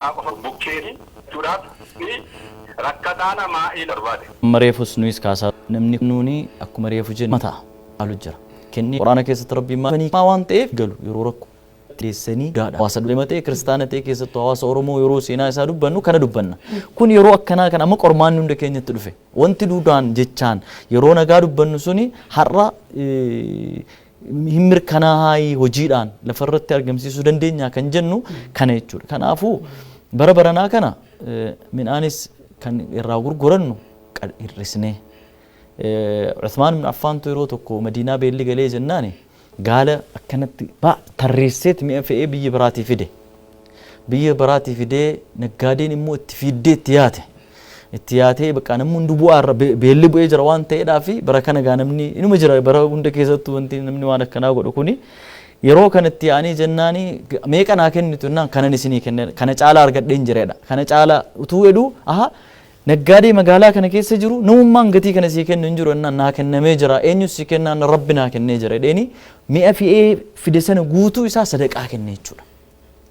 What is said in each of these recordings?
Qofa bukkee jechuudhaaf fi rakkataa namaa barbaade. Amma reefus nuyis kaasaa namni nuuni akkuma reefu jennu mataa haalu jira. Kenni Quraana keessatti Rabbiin maal waan ta'eef galu yeroo rakkoo deessanii gaadha. Hawaasa dhuma ta'e, kiristaana ta'e, keessattuu hawaasa Oromoo yeroo seenaa isaa dubbannu kana dubbanna. Kun yeroo akkanaa kan amma qormaanni hunda keenyatti dhufe. Wanti duudaan jechaan yeroo nagaa dubbannu suni har'a hin mirkanaa'aa, hojiidhaan lafarratti argamsiisuu dandeenya kan jennu kana jechuudha. Kanaafuu bara baranaa kana midhaanis kan irraa gurgurannu hir'isnee. Uthmaan ibn Affaantu yeroo tokko Madiinaa beelli galee jennaani gaala akkanatti tarreesseet mi'a fe'ee biyya biraatii fide. Biyya biraatii fidee naggaadeen immoo itti fiiddee itti yaate. Itti yaatee bakka namni hundi bu'aa irra beelli bu'ee jira waan ta'eedhaa fi bara kana gaa namni inuma jira, bara hunda keessattuu wanti namni waan akkanaa godhu kuni yeroo kanatti yaa'anii jennaani meeqa naa kennitu jennaan, kanan isinii kenne kana caalaa argadheen jireedha. Kana caalaa utuu jedhu, aha, naggaadee magaalaa kana keessa jiru namummaan gatii kana sii kennu hin jiru jennaan, naa kennamee jira, eenyu sii kennaan, Rabbi naa kennee jira jedheeni mi'a fe'ee fide sana guutuu isaa sadaqaa kenne jechuudha.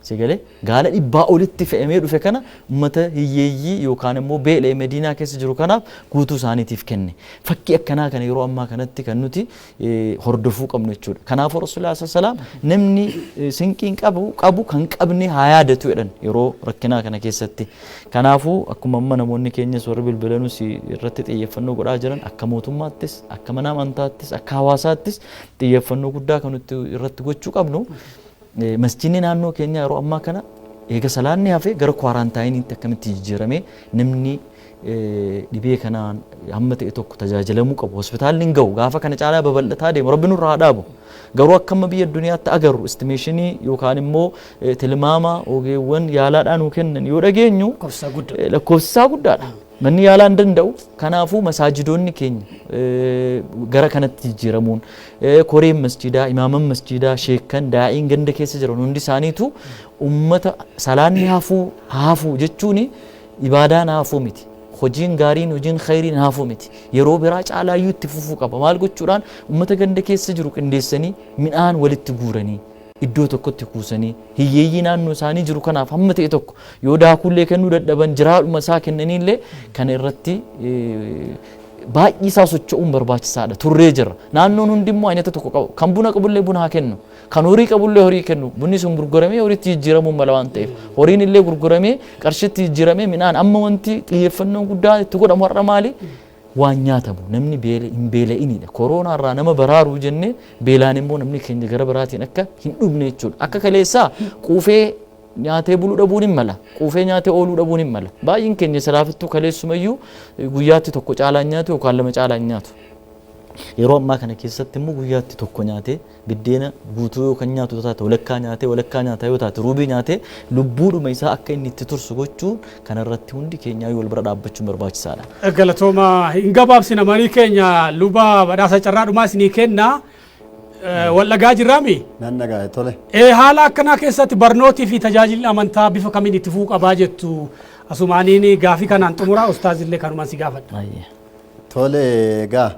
Sigalee gaala 100 olitti fe'amee dhufe kana uummata hiyyeeyyii yookaan immoo beela'e Madiinaa keessa jiru kanaaf guutuu isaaniitiif kenne. Fakkii akkanaa kana yeroo ammaa kanatti kan nuti hordofuu qabnu jechuudha. Kanaafuu Rasuulillah sallallahu alaihi wasallam namni sinqiin qabu kan qabne haa yaadatu jedhan yeroo rakkinaa kana keessatti. Kanaafuu akkuma amma namoonni keenyas warri bilbilanus irratti xiyyeeffannoo godhaa jiran, akka mootummaattis, akka mana amantaattis, akka hawaasaattis xiyyeeffannoo guddaa kan nuti irratti gochuu qabnu, masjidni naannoo keenyaa yeroo ammaa kana eega salaanni hafe gara kwaaraantaayiniitti akkamitti jijjiiramee namni dhibee kanaan hamma ta'e tokko tajaajilamuu qabu. Hospitaalli hin ga'u gaafa kana caalaa babal'ataa deemu, Rabbi nurraa haa dhaabu. Garuu akka amma biyya addunyaatti agarru, estimation yookaan immoo tilmaama ogeewwan yaalaadhaan nuu kennan yoo dhageenyu, lakkoofsi isaa guddaadha. Manni yaalaa hin danda'u. Kanaafuu masaajidoonni keenya gara kanatti jijjiiramuun, koreen masjidaa, imaaman masjidaa, sheekkan, daa'iin ganda keessa jiran hundi isaaniitu ummata salaanni hafuu hafuu jechuun ibaadaan hafuu miti. Hojiin gaariin, hojiin khayriin hafuu miti. Yeroo biraa caalaayyuu itti fufuu qaba. Maal gochuudhaan? Ummata ganda keessa jiru qindeessanii midhaan walitti guuranii iddoo tokkotti kuusanii hiyyeeyyii naannoo isaanii jiru kanaaf hamma ta'e tokko yoo daakuullee kennuu dadhaban jiraadhuma isaa kennaniillee kana irratti baay'ee isaa socho'uun barbaachisaadha. Turree jira. Naannoon hundi immoo aynata tokko qabu. Kan buna qabullee buna haa kennu. Kan horii qabullee horii kennu. Bunni sun gurguramee horiitti jijjiiramuu mala waan ta'eef. Horiin illee gurguramee qarshitti jijjiiramee midhaan amma wanti xiyyeeffannoon guddaan itti godhamu har'a maali? Waan nyaatamu namni hin beela'inidha. Kooroonaa irraa nama baraaruu jennee beelaan immoo namni keenya gara biraatiin akka hin dhumne jechuudha. Akka kaleessaa quufee nyaatee buluu dhabuun hin mala. Quufee nyaatee ooluu dhabuun hin mala. Baay'een keenya silaafittuu kaleessumayyuu guyyaatti tokko caalaa nyaatu yookaan lama caalaa nyaatu. Yeroo ammaa kana keessatti immoo guyyaatti tokko nyaatee, biddeena guutuu yoo kan nyaatu taate walakkaa nyaatee, walakkaa nyaataa yoo taate ruubii nyaatee lubbuudhuma isaa akka inni itti tursu gochuun kanarratti hundi keenyaa wal bira dhaabbachuun barbaachisaadha. Galatooma, hin gabaabsina marii keenya. Luba Badhaasa, carraadhumaa isinii kenna. Wal dhagaa jirraami? Nan dhagaa'e, tole. Haala akkanaa keessatti barnootii fi tajaajilli amantaa bifa kamiin itti fufuu qabaa jettu? Asumaaniin gaafii kanaan xumura, ustaazillee kanumaan si gaafadha. Tole, egaa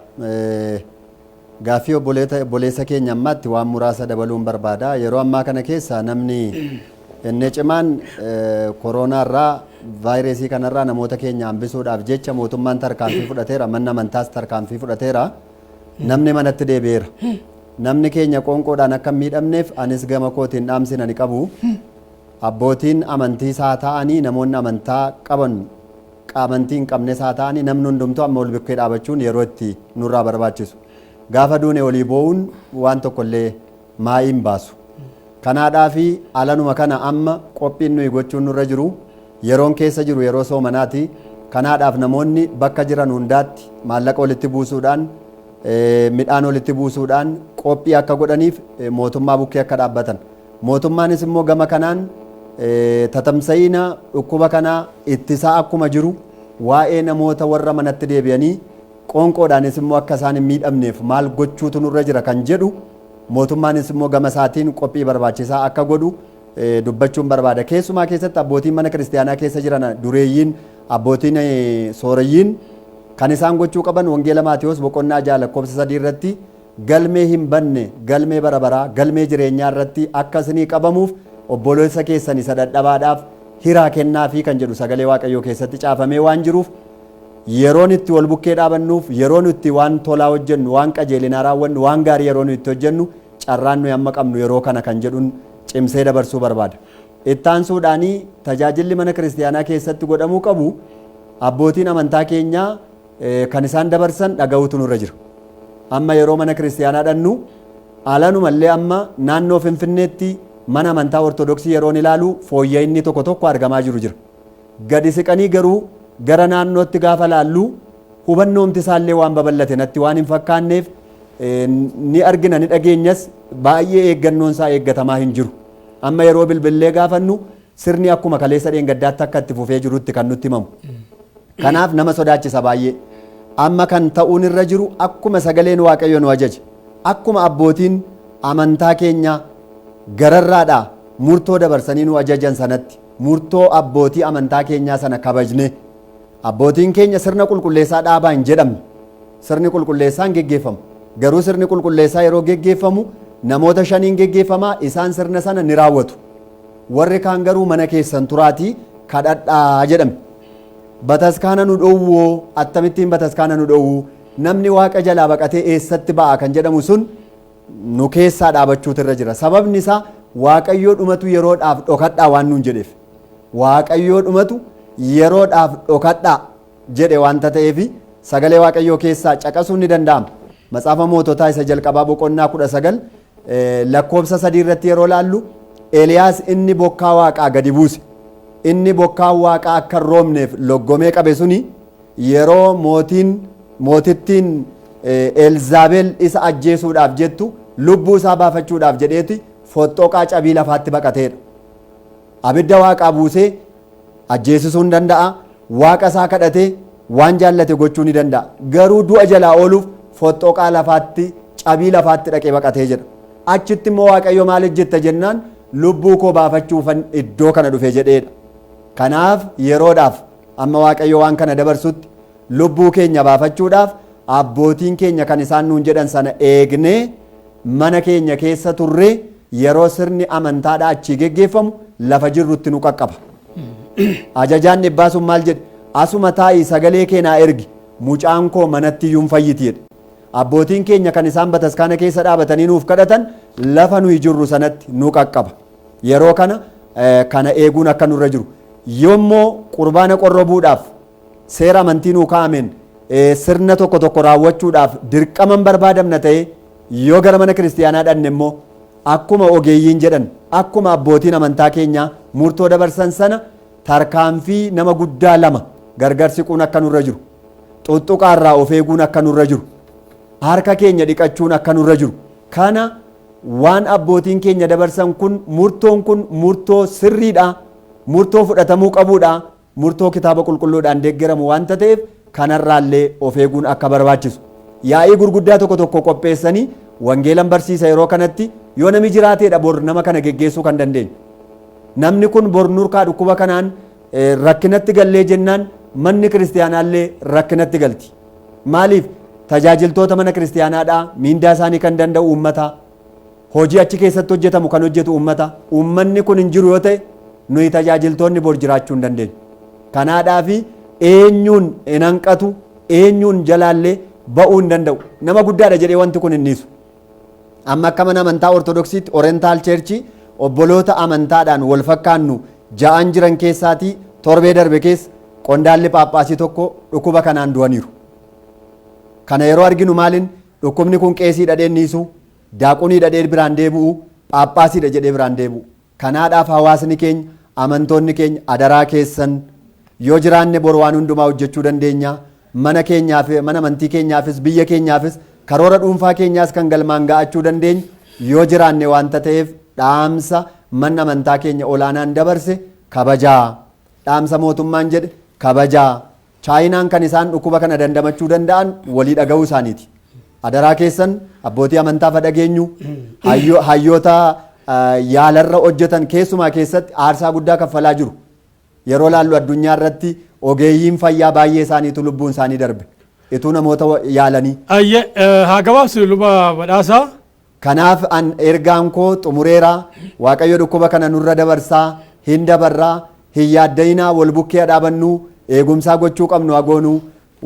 gaaffii obboleessa keenya ammaatti waan muraasa dabaluun barbaada. Yeroo ammaa kana keessa namni inni cimaan kooroonaa irraa, vaayirasii kanarraa namoota keenya hambisuudhaaf jecha mootummaan tarkaanfii fudhateera. Manni amantaas tarkaanfii fudhateera. Namni manatti deebi'eera. Namni keenya qoonqoodhaan akka hin miidhamneef anis gama kootiin dhaamsin ani qabu. Abbootiin amantiis haa ta'anii, namoonni amantaa qaban, amantii hin qabnes haa ta'anii, namni hundumtuu amma wal bukkee dhaabachuun yeroo itti nurraa barbaachisu. Gaafa duune olii boo'uun waan tokkollee maa'ii hin baasu. Kanaadhaa fi alanuma kana amma qophiin nuyi gochuun nurra jiru, yeroon keessa jiru yeroo soomanaati. Kanaadhaaf namoonni bakka jiran hundaatti maallaqa walitti buusuudhaan, midhaan walitti buusuudhaan qophii akka godhaniif mootummaa bukkee akka dhaabbatan. Mootummaanis immoo gama kanaan tatamsa'ina dhukkuba kanaa ittisaa akkuma jiru, waa'ee namoota warra manatti deebi'anii qoonqoodhaanis immoo akka isaan hin miidhamneef maal gochuutu nurra jira kan jedhu mootummaanis immoo gama isaatiin qophii barbaachisaa akka godhu dubbachuun barbaada. Keessumaa keessatti abbootiin mana kiristaanaa keessa jiran, dureeyyiin, abbootiin sooreyyiin kan isaan gochuu qaban, Wangeela Maatiyoos boqonnaa 6 lakkoofsa 3 irratti galmee hin banne, galmee bara baraa, galmee jireenyaa irratti akka isinii qabamuuf obboleessa keessan isa dadhabaadhaaf Hiraa kennaafii kan jedhu sagalee Waaqayyoo keessatti caafamee waan jiruuf, yeroon itti wal bukkee dhaabannuuf, yeroon itti waan tolaa hojjennu, waan qajeelinaa raawwannu, waan gaarii yeroo nu itti hojjennu, carraan nuyi amma qabnu yeroo kana kan jedhuun cimsee dabarsuu barbaada. Ittaansuudhaanii tajaajilli mana kiristiyaanaa keessatti godhamuu qabu, abbootiin amantaa keenyaa kan isaan dabarsan dhaga'uutu nurra jira. Amma yeroo mana kiristiyaanaa dhannu, alanumallee amma naannoo Finfinneetti mana amantaa Ortodoksii yeroon ilaalu fooyya'inni tokko tokko argamaa jiru jira. Gadi siqanii garuu gara naannootti gaafa laallu, hubannoomti isaallee waan babal'ate natti waan hin fakkaanneef, ni argina, ni dhageenyas, baay'ee eeggannoon isaa eeggatamaa hin jiru. Amma yeroo bilbillee gaafannu, sirni akkuma kaleessa dheengaddaatti akka itti fufee jirutti kan nutti himamu. Kanaaf nama sodaachisa baay'ee. Amma kan ta'uun irra jiru, akkuma sagaleen Waaqayyo nu ajaje, akkuma abbootiin amantaa keenya gararraadhaa murtoo dabarsanii nu ajajan sanatti, murtoo abbootii amantaa keenyaa sana kabajne. Abbootiin keenya sirna qulqulleessaa dhaabaa hin jedhamne. Sirni qulqulleessaa hin geggeeffamu. Garuu sirni qulqulleessaa yeroo geggeeffamu namoota shaniin geggeeffamaa, isaan sirna sana ni raawwatu. Warri kaan garuu mana keessan turaatii kadhadhaa jedhame. Bataskaana nu dhowwoo, akkamittiin bataskaana nu dhowwu? Namni Waaqa jalaa baqatee eessatti ba'a kan jedhamu sun nu keessaa dhaabachuutu irra jira. Sababni isaa Waaqayyoo dhumatu yeroodhaaf dhokadhaa waan nuun jedheef. Waaqayyoo dhumatu yeroodhaaf dhokadhaa jedhe waanta ta'eef, sagalee Waaqayyoo keessaa caqasuun ni danda'ama. Matsaafa Moototaa isa jalqabaa boqonnaa 19 lakkoofsa 3 irratti yeroo laallu, Eeliyaas inni bokkaa Waaqaa gadi buuse, inni bokkaa Waaqaa akka hin roobneef loggomee qabe suni, yeroo mootiin mootittiin Elzaabel isa ajjeesuudhaaf jettu, lubbuu isaa baafachuudhaaf jedheeti foxxoqaa cabii lafaatti baqateedha. Abidda Waaqaa buusee ajjeesisuu hin danda'a. Waaqa isaa kadhatee waan jaallate gochuu ni danda'a. Garuu du'a jalaa ooluuf foxxoqaa lafaatti, cabii lafaatti dhaqee baqatee jedha. Achitti immoo Waaqayyo maaliif jetta jennaan, lubbuu koo baafachuufan iddoo kana dhufe jedheedha. Kanaaf yeroodhaaf, amma Waaqayyo waan kana dabarsutti, lubbuu keenya baafachuudhaaf abbootiin keenya kan isaan nuun jedhan sana eegnee mana keenya keessa turree, yeroo sirni amantaadhaa achii geggeeffamu lafa jirrutti nu qaqqaba. Ajajaan dhibbaa sun maal jedhe? "Asuma taa'ii sagalee kee naa ergi, mucaan koo manatti iyyuu hin fayyiti" jedhe. Abbootiin keenya kan isaan bataskaana keessa dhaabatanii nuuf kadhatan lafa nuyi jirru sanatti nu qaqqaba. Yeroo kana kana eeguun akka nurra jiru. Yommuu qurbaana qorrobuudhaaf seera amantii nuu kaa'ameen sirna tokko tokko raawwachuudhaaf dirqaman barbaadamna ta'ee, yoo gara mana kiristiyaanaa dhanne immoo, akkuma ogeeyyiin jedhan, akkuma abbootiin amantaa keenyaa murtoo dabarsan sana, tarkaanfii nama guddaa lama gargar siquun akka nurra jiru, xuxxuqaarraa of eeguun akka nurra jiru, harka keenya dhiqachuun akka nurra jiru, kana waan abbootiin keenya dabarsan kun, murtoon kun murtoo sirriidha, murtoo fudhatamuu qabuudha, murtoo kitaaba qulqulluudhaan deeggaramu waanta ta'eef, kanarraallee of eeguun akka barbaachisu. Yaa'ii gurguddaa tokko tokko qopheessanii wangeelan barsiisa yeroo kanatti yoo nami jiraateedha bor nama kana geggeessuu kan dandeenyu. Namni kun bor nurkaa dhukkuba kanaan rakkinatti gallee jennaan, manni kiristiyaanaallee rakkinatti galti. Maaliif? Tajaajiltoota mana kiristiyaanaadhaa miindaa isaanii kan danda'u uummata. Hojii achi keessatti hojjetamu kan hojjetu uummata. Uummanni kun hin jiru yoo ta'e, nuyi tajaajiltoonni bor jiraachuu hin dandeenyu. Kanaadhaafi eenyuun hin hanqatu, eenyuun jalaallee ba'uu hin danda'u. Nama guddaadha jedhee wanti kun hin dhiisu. Amma akka mana amantaa Ortodoksiitti, Oriental Church, obboloota amantaadhaan wal fakkaannu ja'an jiran keessaatii, torbee darbe keessa qondaalli Phaaphaasii tokko dhukkuba kanaan du'aniiru. Kana yeroo arginu maalin, dhukkubni kun qeesii dhadheen dhiisu, daaqunii dhadhee biraan deebi'u, Phaaphaasiidha jedhee biraan deebi'u. Kanaadhaaf hawaasni keenya, amantoonni keenya, adaraa keessan, yoo jiraanne bor waan hundumaa hojjechuu dandeenya. Mana keenyaaf, mana amantii keenyaafis, biyya keenyaafis, karoora dhuunfaa keenyaas kan galmaan ga'achuu dandeenyu yoo jiraanne waanta ta'eef, dhaamsa manni amantaa keenya olaanaan dabarse kabajaa. Dhaamsa mootummaan jedhe kabajaa. Chaayinaan kan isaan dhukkuba kana dandamachuu danda'an walii dhaga'uu isaaniiti. Adaraa keessan, abbootii amantaa dhageenyu, hayyoota yaalarra hojjetan keessumaa keessatti aarsaa guddaa kaffalaa jiru. Yeroo laallu addunyaa irratti ogeeyyiin fayyaa baay'ee isaaniitu lubbuun isaanii darbe. Ituu namoota yaalanii. Ayye, haa gabaabsinu, luba Badhaasaa. Kanaaf an ergaan koo xumureera. Waaqayyo dhukkuba kana nurra dabarsaa, hin dabarraa. Hin yaadda'inaa, wal bukkee dhaabannu, eegumsaa gochuu qabnu hagoonuu.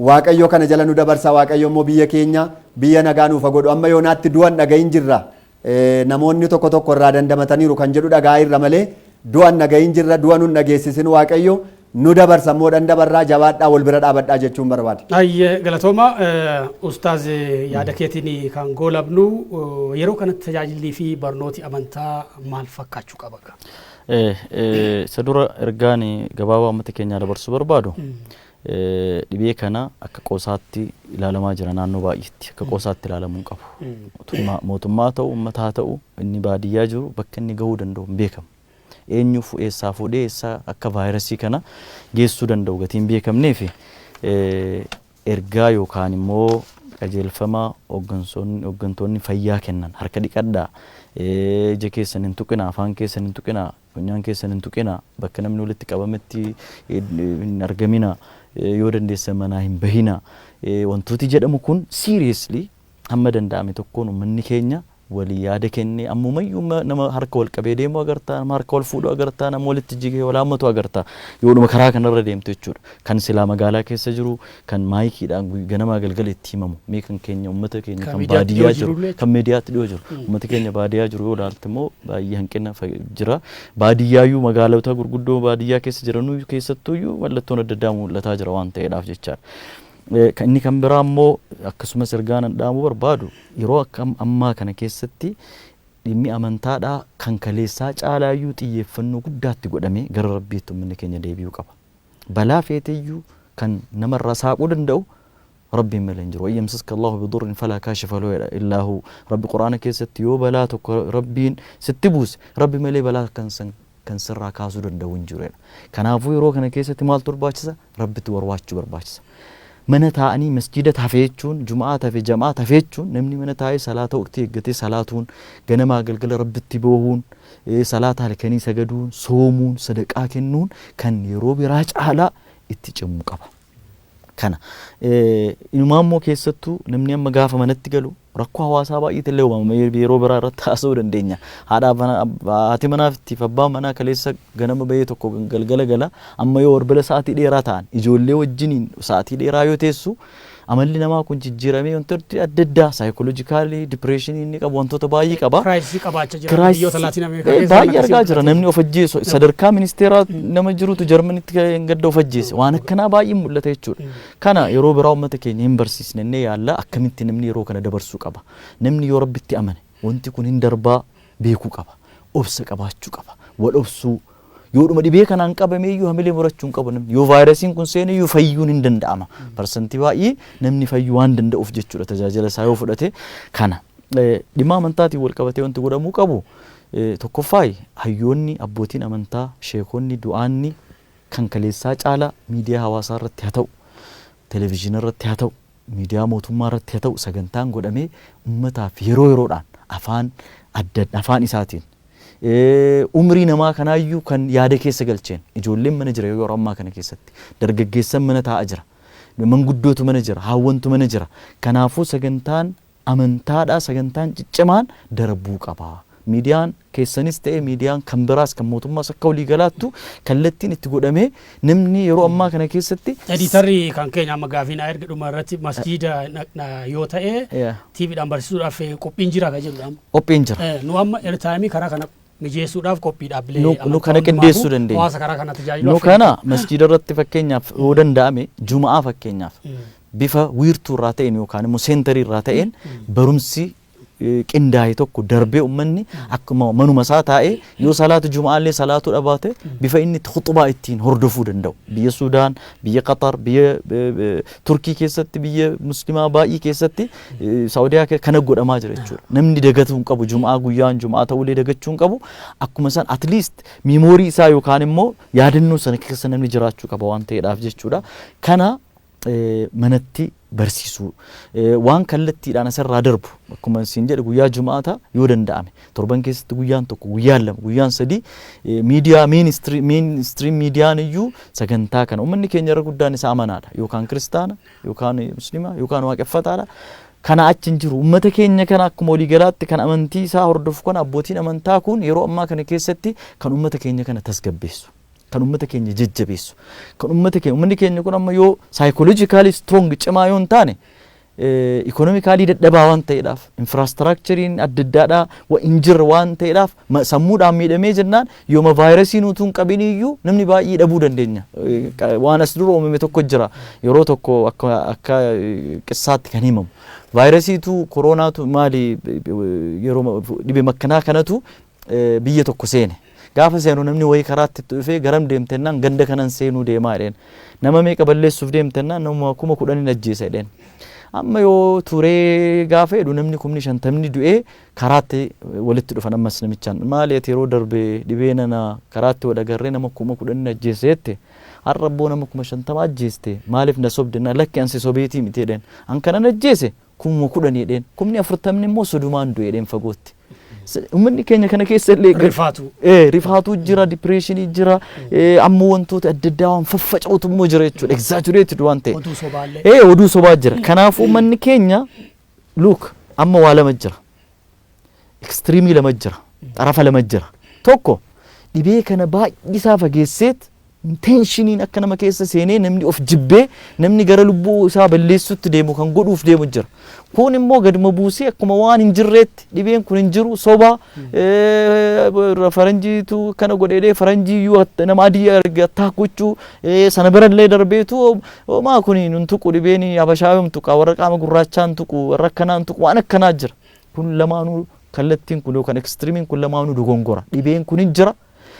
Waaqayyo kana jala nu dabarsa. Waaqayyo immoo biyya keenya biyya nagaa nuuf godhu. Amma yoonaatti du'an dhagahin jirra. Namoonni tokko tokko irraa dandamataniiru kan jedhu dhagaa irra malee du'an dhagahin jirra. Du'a nun dhageessisin, Waaqayyo nu dabarsa immoo dandabarraa. Jabaadhaa, wal bira dhaabadhaa jechuun barbaada. Ayyee, galatooma ustaaz. Yaada keetiin kan goolabnu, yeroo kanatti tajaajillii fi barnooti amantaa maal fakkaachuu qaba? Isa dura ergaan gabaabaa uummata keenyaa dabarsuu barbaadu, dhibee kana akka qoosaatti ilaalamaa jira naannoo baay'eetti. Akka qoosaatti ilaalamuu hin qabu. Mootummaa ta'u, uummata haa ta'u, inni baadiyyaa jiru bakka inni gahuu danda'u hin beekamu. Eenyu eessaa fuudhee eessaa akka vaayirasii kana geessuu danda'u gatii hin beekamnee fi ergaa yookaan immoo qajeelfama hooggantoonni fayyaa kennan, harka dhiqadhaa, ija keessan hin tuqinaa, afaan keessan hin tuqinaa, funyaan keessan hin tuqinaa, bakka namni walitti qabametti hin argaminaa, yoo dandeessan manaa hin bahinaa, wantooti jedhamu kun seriously hamma danda'ame tokkoon uummanni keenya walii yaada kennee, ammumayyuu nama harka wal qabee deemu agartaa, nama harka wal fuudhu agartaa, nama walitti jigee wal haammatu agartaa yoodhuma karaa kanarra deemtu jechuudha. Kan silaa magaalaa keessa jiru kan maayikiidhaan ganamaa galgala itti himamu mee kan keenya uummata keenya kan baadiyyaa jiru, kan miidiyaatti dhiyoo jiru, uummata keenya baadiyyaa jiru yoo ilaalte immoo baay'ee hanqina jira. Baadiyyaayyuu magaalota gurguddoo baadiyyaa keessa jiranuu keessattuyyuu mallattoon adda addaa mul'ataa jira waan ta'eedhaaf jechaadha. Inni kan biraa immoo akkasumas ergaan dhaamuu barbaadu, yeroo akka ammaa kana keessatti dhimmi amantaadhaa kan kaleessaa caalaayyuu xiyyeeffannoo guddaatti godhamee gara Rabbiitti uummanni keenya deebi'uu qaba. Balaa feeteyyuu kan namarraa saaquu danda'u Rabbiin malee hin jiru. وإن يمسسك الله بضر فلا كاشف له إلا هو. Rabbi Quraana keessatti yoo balaa tokko Rabbiin sitti buuse, Rabbi malee balaa kan san kan sirraa kaasuu danda'u hin jiru. Kanaafuu yeroo kana keessatti maaltu barbaachisa? Rabbitti warwaachuu barbaachisa. Mana taa'anii masjida hafe jechuun, jumaa tafe, jamaa tafe jechuun, namni mana taa'ee salaata waqtii eeggatee salaatuun, ganamaa galgala Rabbitti boohuun, salaata halkanii sagaduun, soomuun, sadaqaa kennuun kan yeroo biraa caalaa itti cimuu qaba. Kana inumaa immoo keessattuu namni amma gaafa manatti galu rakkoo hawaasaa baay'eetu illee uumama. Yeroo biraa irratti haasa'uu dandeenya. Haati manaa fi abbaan manaa kaleessa ganama bahee tokko galgala gala. Amma yoo barbala sa'aatii dheeraa ta'an, ijoollee wajjiniin sa'aatii dheeraa yoo teessu, amalli namaa kun jijjiiramee wantoota adda addaa, psychological depression inni qabu wantoota baay'ee qaba. Crisis qabaachaa jira biyyoota Laatiin Ameerikaa keessa. Baay'ee argaa jira. Namni of ajjeesu sadarkaa ministeeraa nama jirutu Jarmanitti gadda of ajjeese, waan akkanaa baay'ee mul'ata jechuudha. Kana yeroo biraa uummata keenya hin barsiisne innee yaalla. Akkamitti namni yeroo kana dabarsuu qaba. Namni yoo Rabbitti amane wanti kun hin darbaa beekuu qaba. Obsa qabaachuu qaba. Wal obsuu, yoodhuma dhibee kanaan qabame iyyuu hamilee murachuu hin qabu namni. Yoo vaayirasiin kun seene iyyuu fayyuun hin danda'ama. Parsantii baay'ee namni fayyuu waan danda'uuf jechuudha, tajaajila isaa yoo fudhate kana. Dhimma amantaatiin wal qabatee wanti godhamuu qabu, tokkoffaa hayyoonni, abbootiin amantaa, sheekonni, du'aanni kan kaleessaa caalaa miidiyaa hawaasaa irratti haa ta'u, televezyiinii irratti haa ta'u, miidiyaa mootummaa irratti haa ta'u, sagantaan godhamee ummataaf yeroo yeroodhaan afaan adda afaan isaatiin, umrii namaa kanaayyuu kan yaada keessa galcheen, ijoolleen mana jira, yeroo ammaa kana keessatti dargaggeessan mana taa'aa jira, manguddootu mana jira, haawwantu mana jira. Kanaafuu sagantaan amantaadhaa, sagantaan ciccimaan darbuu qaba. Miidiyaan keessanis ta'e miidiyaan kan biraas, kan mootummaas, akka waliigalaattu kallattiin itti godhamee namni yeroo ammaa kana keessatti Editarri kan keenya amma gaafii naa erga dhuma irratti, masjiida yoo ta'e TVdhaan barsiisuudhaaf qophiin jira kan jedhudha. Qophiin jira. Nu amma airtime karaa kana mijeessuudhaaf qophii dhaabbilee Nu kana qindeessuu dandeenya. Hawaasa karaa kana tajaajilu. Nu kana masjiida irratti, fakkeenyaaf yoo danda'ame jumaa fakkeenyaaf bifa wiirtuu irraa ta'een yookaan immoo center irraa ta'een barumsi qindaa'e tokko darbee, uummanni akkuma manuma isaa taa'ee yoo salaata juma'aallee salaatuu dhabaate bifa inni itti khuxubaa ittiin hordofuu danda'u. Biyya Suudaan, biyya Qatar, biyya Turkii keessatti, biyya muslimaa baay'ee keessatti, Saawudiyaa kana godhamaa jira jechuudha. Namni dagatuu hin qabu, juma'aa guyyaan juma'aa ta'ullee dagachuu hin qabu. Akkuma san at least memory isaa yookaan immoo yaadannoo sana keessa namni jiraachuu qaba waan ta'eedhaaf jechuudha. Kana manatti barsiisuu, waan kallattiidhaan asirraa darbu akkuma isin jedhe guyyaa juma'aata yoo danda'ame torban keessatti guyyaan tokko, guyyaan lama, guyyaan sadii miidiyaa mainstream miidiyaan iyyuu sagantaa kana, uummanni keenya irra guddaan isaa amanaadha, yookaan kiristaana yookaan muslima yookaan waaqeffataadha. Kana achi hin jiru. Uummata keenya kana akkuma waliigalaatti kan amantii isaa hordofu kana, abbootiin amantaa kun yeroo ammaa kana keessatti kan uummata keenya kana tasgabbeessu. Kan uummata keenya jajjabeessu. Kan uummata keenya, uummanni keenya kun amma yoo psychologically strong, cimaa yoo hin taane, economically dadhabaa waan ta'eedhaaf, infrastructureiin adda addaadhaa hin jirre waan ta'eedhaaf, sammuudhaan miidhamee jennaan, yooma vaayirasiin utuu hin qabin iyyuu namni baay'ee dhabuu dandeenya. Waan as dura uumame tokko jira, yeroo tokko akka qissaatti kan himamu. Vaayirasiitu koroonaatu maali, yeroo dhibee makkanaa kanatu biyya tokko seene. Gaafa seenu namni wayii karaatti itti dhufee, "Garam deemtennaan?" "Ganda kanan seenuu deemaa," jedheen. "Nama meeqa balleessuuf deemtennaan?" "Nama 10,000 ajjeesa," jedheen. Amma yoo turee gaafa jedhu, namni 50,000 du'ee karaatti walitti dhufan. Ammas namichaan, "Maali, ati yeroo darbe dhibee nana karaatti wal agarree nama 10,000 ajjeese jette, har'a immoo nama 50,000 ajjeeste, maaliif na sobde?" "Na lakki, ansi sobeetii miti," jedheen. "An kanan ajjeese 10,000," jedheen. "40,000 immoo sodumaan du'e," jedheen fagootti. Uummanni keenya kana keessa illee Rifaatu. Rifaatu jira, depressionii jira, ammoo wantoota adda addaa waan faffaca'utu immoo jira jechuudha. Exaggerated waan ta'e. Oduu sobaallee. Oduu sobaa jira. Kanaafuu uummanni keenya, look, amma waa lama jira. Extremeii lama jira. Xarafa lama jira. Tokko, dhibee kana baay'isaa fageesseet tensioniin akka nama keessa seenee, namni of jibbee, namni gara lubbuu isaa balleessutti deemu kan godhuuf deemu jira. Kun immoo gaduma buusee akkuma waan hin jirreetti, dhibeen kun hin jiru, soba, faranjiitu kana godhee, faranjii iyyuu nama adii argataa gochuu, sana birallee darbeetu homaa kun nun tuqu, dhibeen habashaa yoom tuqa, warra qaama gurraachaa hin tuqu, warra akkanaa hin tuqu, waan akkanaa jira. Kun lamaanuu, kallattiin kun yookaan extremeiin kun lamaanuu dogongora. Dhibeen kun hin jira.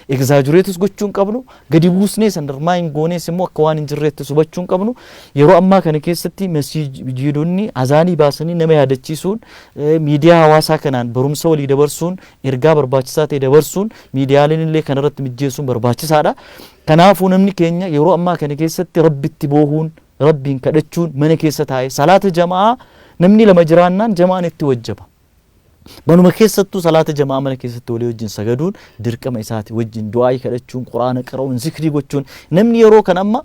Exaggerateis gochuu hin qabnu, gadi buusnee undermine goonees immoo akka waan hin jirreetti hubachuu hin qabnu. Yeroo ammaa kana keessatti masjiidonni azaanii baasanii nama yaadachiisuun, miidiyaa hawaasaa kanaan barumsa walii dabarsuun, ergaa barbaachisaa ta'e dabarsuun, miidiyaaleen illee kanarratti mijjeessuun barbaachisaadha. Kanaafuu namni keenya yeroo ammaa kana keessatti rabbitti boohuun, rabbiin kadhachuun, mana keessa taa'ee salaata jama'aa, namni lama jiraannaan jama'aan itti wajjaba. Manuma keessattuu salaata jamaa mana keessatti walii wajjin sagaduun dirqama isaati. Wajjin du'aayii kadhachuun, quraana qara'uun, zikrii gochuun, namni yeroo kan amma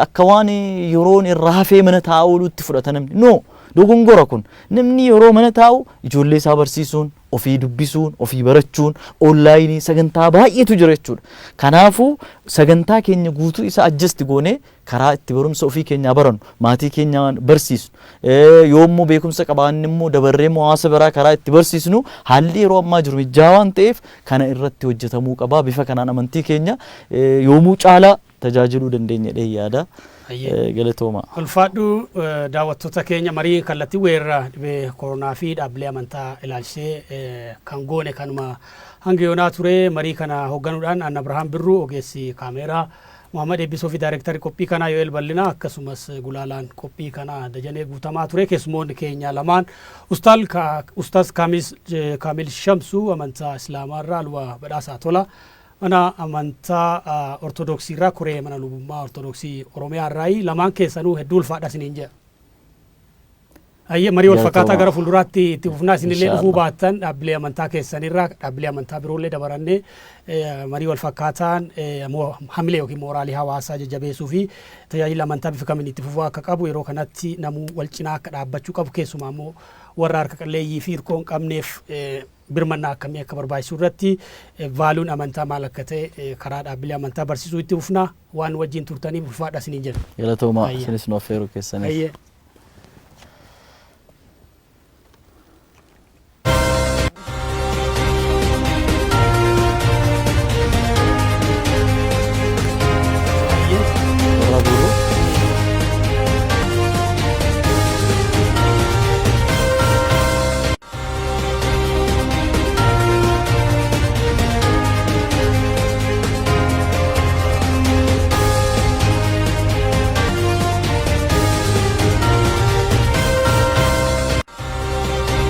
akka waan yeroon irraa hafee mana taa'uu oolutti fudhata namni. No, dogongora kun. Namni yeroo mana taa'u ijoollee isaa barsiisuun, ofii dubbisuun, ofii barachuun, onlineii sagantaa baay'eetu jira jechuudha. Kanaafuu sagantaa keenya guutuu isaa adjust goonee karaa itti barumsa ofii keenyaa barannu, maatii keenya barsiisnu, yoommoo beekumsa qabaanne immoo dabarree immoo hawaasa biraa karaa itti barsiisnu, haalli yeroo ammaa jiru mijjaa waan ta'eef kana irratti hojjetamuu qaba. Bifa kanaan amantii keenya yoomuu caalaa tajaajiluu dandeenya jedhee yaada. Galatooma. Ulfaadhu. Daawwattoota keenya, marii kallattii weerara dhibee koronaa fi dhaabbilee amantaa ilaalchisee kan goone kanuma hanga yoonaa ture. Marii kana hoogganuudhaan Anna Abrahaam Birruu, ogeessi kaameeraa Muhammad Eebbisoo fi daayirektarri qophii kanaa Yo'eel Bal'inaa, akkasumas gulaalaan qophii kanaa Dajanee Guutamaa ture. Keessumoonni keenya lamaan, Ustaaz Kaamil Shamsuu amantaa Islaamaarraa, Luba Badhaasaa Tola mana amantaa Ortodoksii irraa, koree mana lubummaa Ortodoksii Oromiyaa irraa, lamaan keessanuu hedduu ulfaadha isiniin jedha. Ayyee, marii wal fakkaataa gara fuulduraatti itti fufnaa. Isinillee dhufuu baattan dhaabbilee amantaa keessanirraa dhaabbilee amantaa biroollee dabarannee marii wal fakkaataan hamilee yookiin mooraalii hawaasaa jajjabeessuu fi tajaajila amantaa bifa kamiin itti fufuu akka qabu, yeroo kanatti namuu wal cinaa akka dhaabbachuu qabu, keessumaa immoo warra harka qalleeyyii fi hirkoo hin qabneef birmannaa akkamii akka barbaachisu irratti, valueun amantaa maal akka ta'e karaa dhaabbilee amantaa barsiisuu itti fufnaa. Waan wajjin turtaniif ulfaadha isiniin jedha. Galatoomaa, isinis nu affeeruu keessaniif.